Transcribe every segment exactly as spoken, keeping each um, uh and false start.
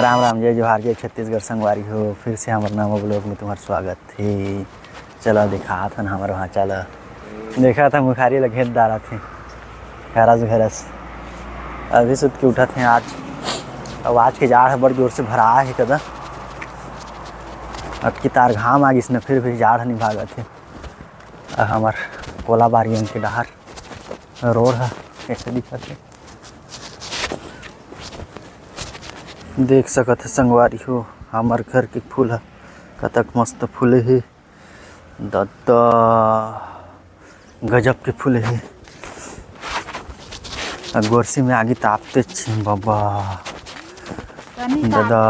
राम राम, जय जोहार, जय छत्तीसगढ़ संगवारी हो। फिर से हमर नवा vlog में तुम्हार स्वागत हे। चला दिखात हन हमर भांचा ला। देखा था मुखारी ला घेत डारत हे। घरस घरस। अभी सुत के उठत हे आज। अब आज के जाड़ ह बड़ जोर से भरा हे कदा। अतकी तार घाम आ गिस न, फिर भी जाड़ ह नइ भागत हे। अ हमर कोलाबारी अंग के डहार रोड ह कैसे दिखत हे। देख सकत हे संगवारी हो, हमर घर के फूल ह कतक मस्त फूले हे। दद्दा, गजब के फूले हे। अ गोरसी में आगी तापतेच हे बाबा। ददा,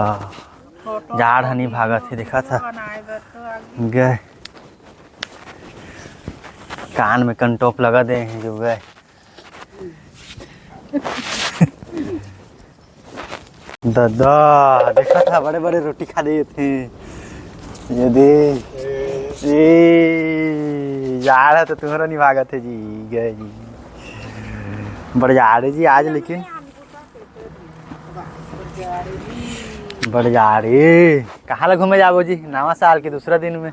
जाड़ ह नइ भागत हे, देखा था। गए। कान में कंटोप लगा दे हे जो गए। ददा, देखा था, बड़े बड़े रोटी खा लेत हे। ये दे। ए, जाड़ ह तो तुम्हारा नइ भागत हे जी, गए जी। बड़ जाड़ हे जी आज, लेकिन बड़ जाड़ हे। कहाँ ला घूमे जाबो जी नवा साल के दूसरा दिन में?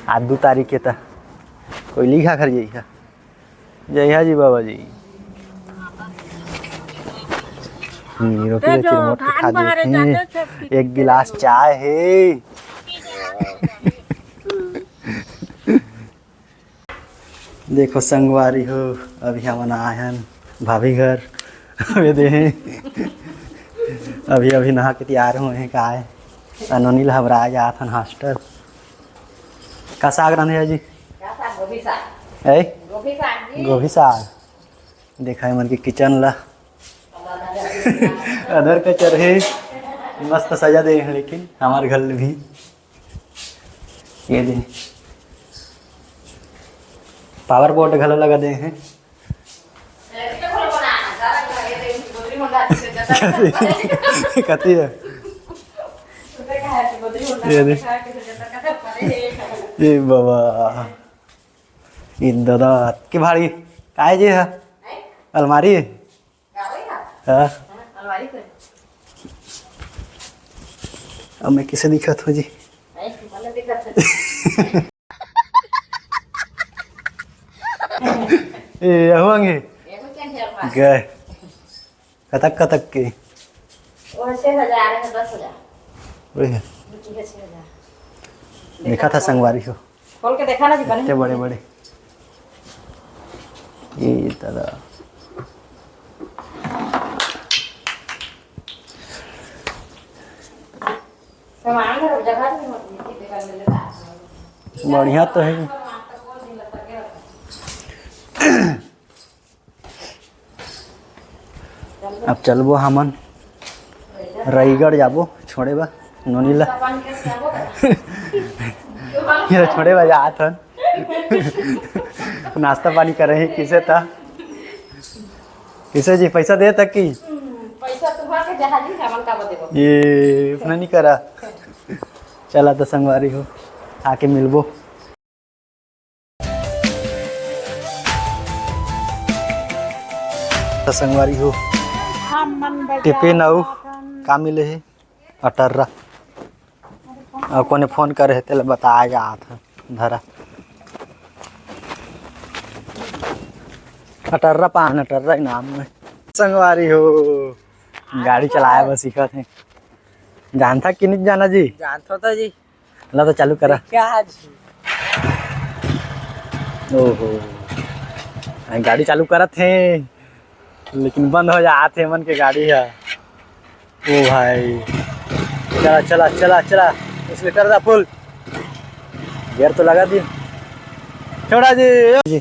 आज दू तारीख के त कोई लिखा घर जइहा। जय हा जी बाबा जी। हम्म, रोटी ते लेके जो मोट धान खा बहारे देते हैं। जाते थे, एक गिलास चाय है। देखो संगवारी हो, अभी हमन आए हन भाभी घर। अभी दे, अभी अभी नहा के तैयार हुए हैं। का है, अनोनी ला हबरा जात हन हॉस्टल। का साग रांधे है जी? का साग? गोभी साग। ए? गोभी साग जी। गोभी साग। देखा है मन के किचन ला। अदर कचर है, मस्त सजा दे हैं, लेकिन हमार घर भी ये दे पावर बोर्ड घलो लगा दे हैं। कथी है? ये दे। ये बाबा। ये दादा के भारी काय जे है? अलमारी? हाँ। अब मैं किसे दिखत हूँ जी? ए, यहू अंगे? गए। कतक, कतक के? वो छह हजार है, दस हजार। वही है। रुपये छह हजार। देखा था संगवारी हो। खोल के देखा ना जी, बने। इतने बड़े बड़े। ये दादा। सामान में जगह नहीं होती, कितने का मिलेगा। बढ़िया तो है। अब चलबो हमन रायगढ़ जाबो छोड़े बर नोनी ला। ये छोड़े बर जात हन। नाश्ता पानी करे ही किसे ता? किसे जी पैसा दे तक की? पैसा तुम्हारे जहाज ही सामान का बदे। ये अपना नहीं करा। चला तो संगवारी हो, आके मिलबो। त संगवारी हो, हमन बजार टिफिन अउ जाथन। का मिले हे? अटर्रा। अउ कोने फोन करे हे, तेला बताए जात हे। धरा। अटर्रा पान, अटर्रा इनाम में। संगवारी हो, गाड़ी चलाए बर सीखत हे। जानथा कि नहीं जाना जी? जानथो तो जी। ला तो चालू करा। क्या आज? ओहो। आ, गाड़ी चालू करत हे, लेकिन बंद हो जात हे मन के गाड़ी ह। ओ भाई। चला, चला, चला, चला। Accelerator दा full। Gear तो लगा दी। छोड़ा जी। जी।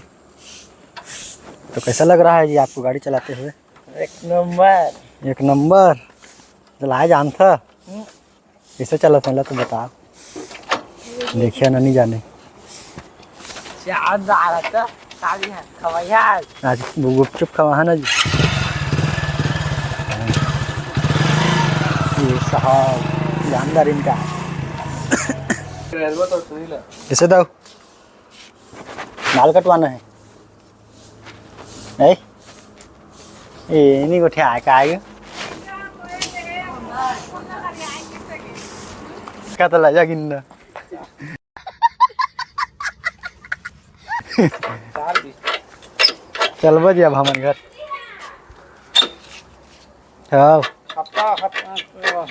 तो कैसा लग रहा है जी आपको गाड़ी चलाते हुए? एक नंबर। एक नंबर। चलाए जानथा? हम्म। कैसे चलत हे, ला तो बता। देखिया ना, नहीं जाने। चार दारा तो काली है, खवैया आज। आज वो गुपचुप खवा है ना जी। ये साहब, जानदार इनका। रेलवे तो सुनी ला। कैसे दाऊ? बाल कटवाना है। ए? ए, नहीं गोठे आए का आगे? का तो लाजा गिनना। चलबो जी अब हमन घर। हाँ। हफ्ता, हफ्ता,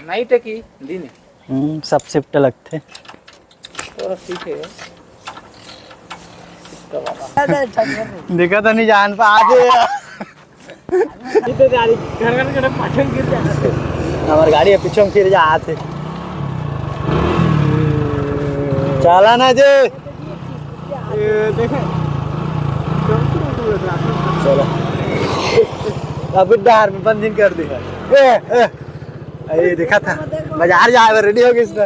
night है कि दिन है? हम्म, सब shift लगथे। तो ठीक है। देखा तो नहीं जान पा दे। ये तो गाड़ी घर घर घर पाछे गिर जाता है। हमार गाड़ी अब पीछे में फिर जात हे। चला ना जे। ये देखे। चलो। अब डार में बंद कर दे। ए, ए। अरे देखा था, बाजार जाए बर ready हो गइस ना।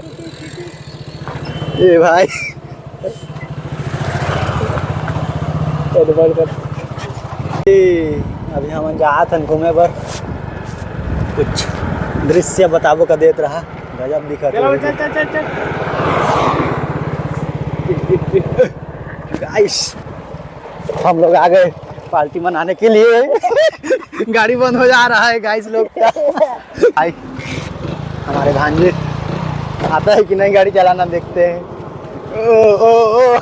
ए भाई, ए तो बंद कर। ए, अभी हमन जात हन घूमे बर, कुछ दृश्य बताबो का देत रहा, गजब दिखत चलो, हे। चल, चल, चल, चल। Guys, हम लोग आ गए पार्टी मनाने के लिए। गाड़ी बंद हो जा रहा है गाइस लोग का। भाई, हमारे भांजे आता है कि नहीं गाड़ी चलाना, देखते हैं। ओ, ओ, ओ,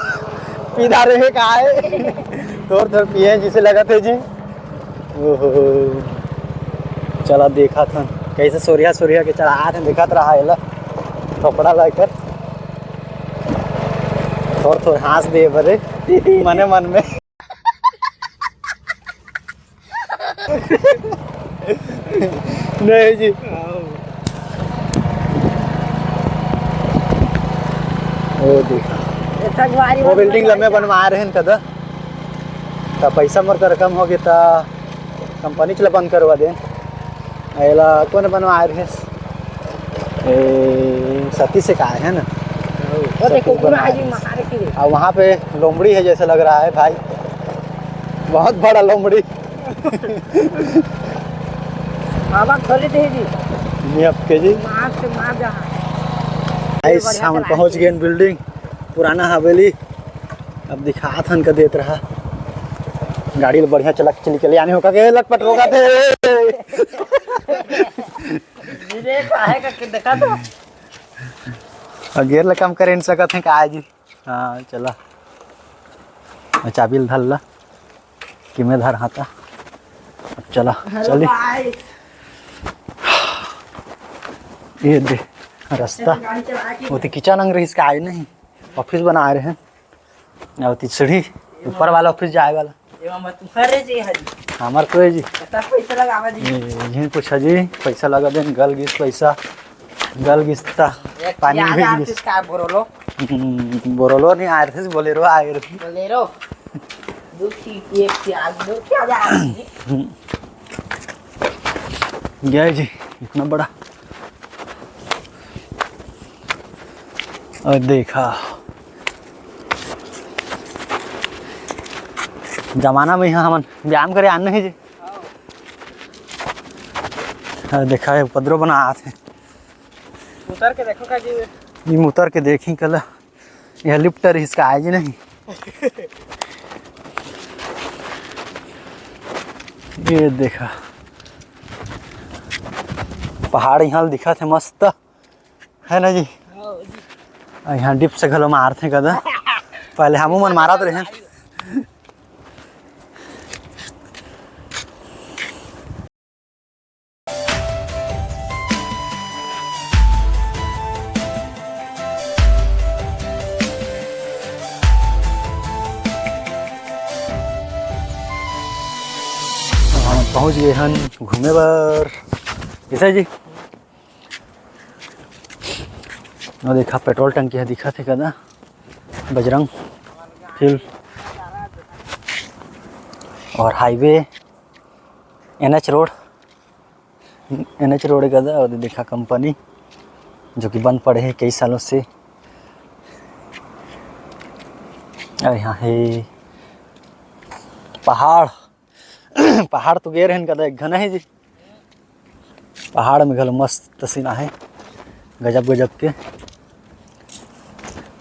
पी धारे है, कहाँ है? थोर थोर पिए हैं, जिसे लगत है जी। ओहो, चला देखा था कैसे सोरिया सोरिया के चढ़ा थे, देखत रहा एला थोपड़ा लेकर। थोर थोर हाँस दे बरे मने मन में। नहीं जी। वो देखा, वो building लम्बे बनवा रहे हैं कदा, त पैसा मोर कर कम हो गया, त company चला बंद करवा दे। एला कोन बनवा रहे? ए, सतीश से कहा है ना? वो देखो, सतीश पूरा बनवा आज ही रहे। मार के। और वहाँ पे लोमड़ी है जैसा लग रहा है भाई, बहुत बड़ा लोमड़ी। बाबा खोले दे जी। ये आपके जी। मार से मार जा। Guys, बढ़िया हम चला पहुँच के। गए building, पुराना हवेली। अब दिखात हन का देत रहा। गाड़ी ल बढ़िया चला के चली के ले आने हो का के लटपट रोका थे। धीरे काहे का के देखा तो। अब gear ल कम करे न सकत हे का जी? हाँ, चला। अब चाबी ल धर ला। कि मैं धर हाता। अब चला, hello चली। Guys। ये दे रास्ता। गाड़ी चला के। वो तो किचन अंग रहिस का आए नहीं। Office बना रहे हैं। अउ ओती सीढ़ी ऊपर वाला office जाए वाला। एमा मत तुम्हारे जी हजी। हमर तो है जी। कितना पैसा लगावा जी? ये, ये कुछ है जी, पैसा लगा देन, गल गिस पैसा, गल गिस ता, एक पानी भी गिस। का बोलो? हम्म, बोलो नहीं आए थे, बोलेरो आए थे। बोलेरो। दो की, एक की, आज दो की, आज आ रही। गया जी, इतना बड़ा। अउ देखा, जमाना में यहाँ हमन व्यायाम करे आन नहीं जी। अउ देखा, ये उपद्रव बनात हे। उतर के देखो का जी। ये उतर के देखी कला, ये lift रहिस का आए जी नहीं। ये देखा, पहाड़ यहाँ दिखत हे मस्त। है ना जी? हाँ जी। अउ यहाँ dip से घलो मारथे कदा। पहले हमू मन मारत रहे। हम पहुँच गए हन घूमे बर। कैसा जी? अउ देखा, petrol टंकी ह दिखत हे कदा, बजरंग fuel अउ highway, NH road, NH road हे कदा। अउ देखा, company जो कि बंद पड़े हे कई सालों से। अउ यहाँ हे पहाड़। पहाड़ तो गे रहेन कदा एक घन हे जी। पहाड़ में घलो मस्त scene आहे, गजब गजब के।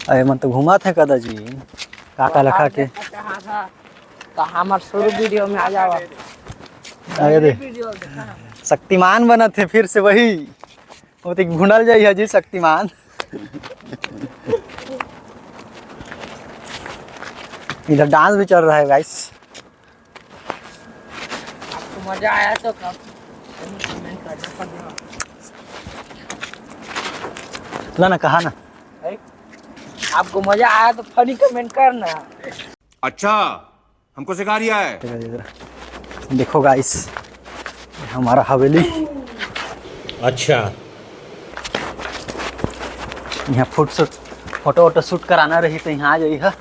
अरे मन तो घूमत हे कदा जी, का का लखा के। कहाँ था? तो हमार शुरू video में आ जावा। अरे दे, शक्तिमान बनत हे फिर से वही। वो तो भुंडल जाई है जी शक्तिमान। इधर डांस भी चल रहा है गाइस। आपको मजा आया तो कमेंट करना। ला ना, कहा ना। आपको मजा आया तो फनी कमेंट करना। अच्छा, हमको सिखा रिया है। देखो गाइस, हमारा हवेली। अच्छा। यहाँ फुट शूट, फोटो वोटो शूट कराना रही तो यहाँ आ जाइए।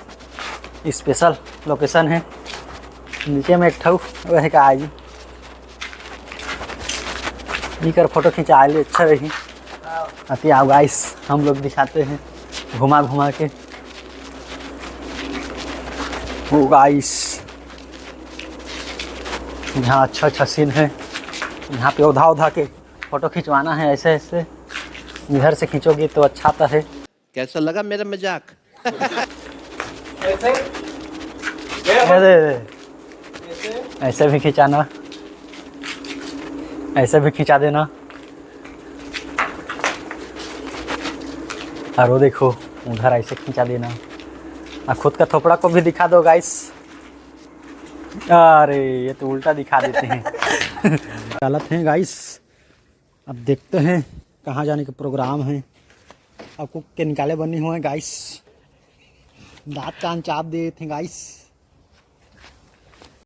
स्पेशल लोकेशन है। नीचे में एक ठऊ वह का आज इकर फोटो खिंचा ले अच्छा रही। अति आओ गाइस, हम लोग दिखाते हैं घुमा घुमा के। ओ गाइस, यहाँ अच्छा अच्छा सीन है। यहाँ पे उधा उधा के फोटो खिंचवाना है ऐसे ऐसे। इधर से खींचोगे तो अच्छा आता है। कैसा लगा मेरा मजाक? ऐसे? अरे, ऐसे भी खिंचाना, ऐसे भी खिंचा देना। और वो देखो, उधर ऐसे खिंचा देना। और खुद का थोपड़ा को भी दिखा दो गाइस। अरे, ये तो उल्टा दिखा देते हैं। गलत है गाइस। अब देखते हैं कहाँ जाने का प्रोग्राम है। अब कुक के निकाले बने हुए हैं गाइस। दांत कान चाप देते हैं गाइस।